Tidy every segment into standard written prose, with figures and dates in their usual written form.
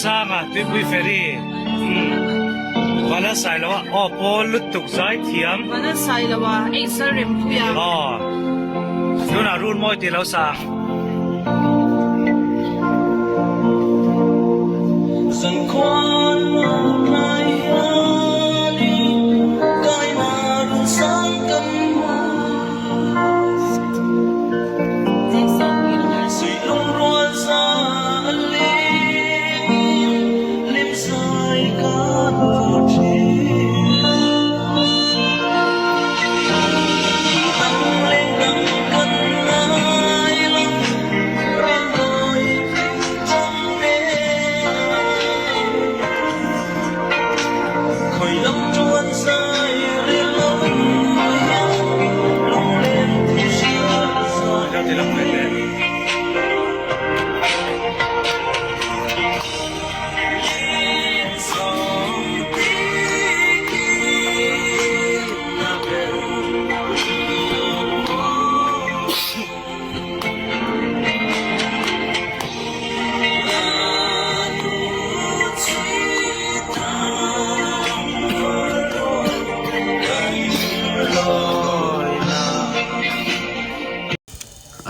Sanga Tuipui Ferry umm Vanal Sailoa aw pawl lutuk zai thiam. Vanal Sailoa Eisal Rempuia. Aw tunah run mawi tih lo sa.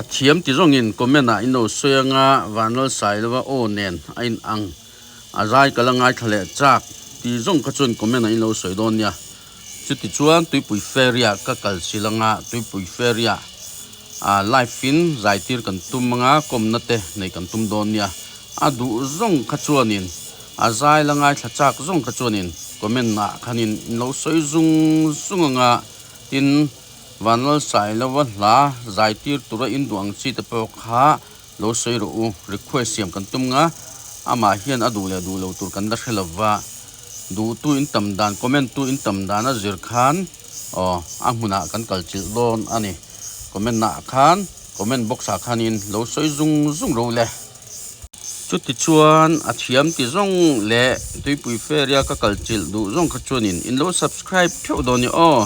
A thiam ti zawngin comment ah in lo sawi anga Vanlal Sailova aw nen a in ang a zai ka la ngaithla leh chak ti zawng kha chuan comment ah in lo sawi dawn nia. Chuti chuan Tuipui Ferry ah ka kal sil anga Tuipui Ferry ah ah live in zai tir kan tum anga kawmna te nei kan tum dawn nia. A duh zawng kha chuanin a zai la ngaithla chak zawng kha chuanin comment ah khanin in lo sawi zung zung anga tin Vanlal Sailova hla zai tir tura in duh ang chi te pawh kha lo sawi rawh u, request siam kan tum nga, amah hian a duh leh duh lo tur kan la hre lova, duh tu in tam dan, comment tu in tam dan a zir khan aw a hmunah kan kal chilh dawn a ni, comment ah khan comment box ah khanin lo sawi zung zung rawh u le. Chuti chuan a thiam ti zawng leh tuipui feria ka kal chilh duh zawng kha chuanin in lo subscribe theuh dawn i aw.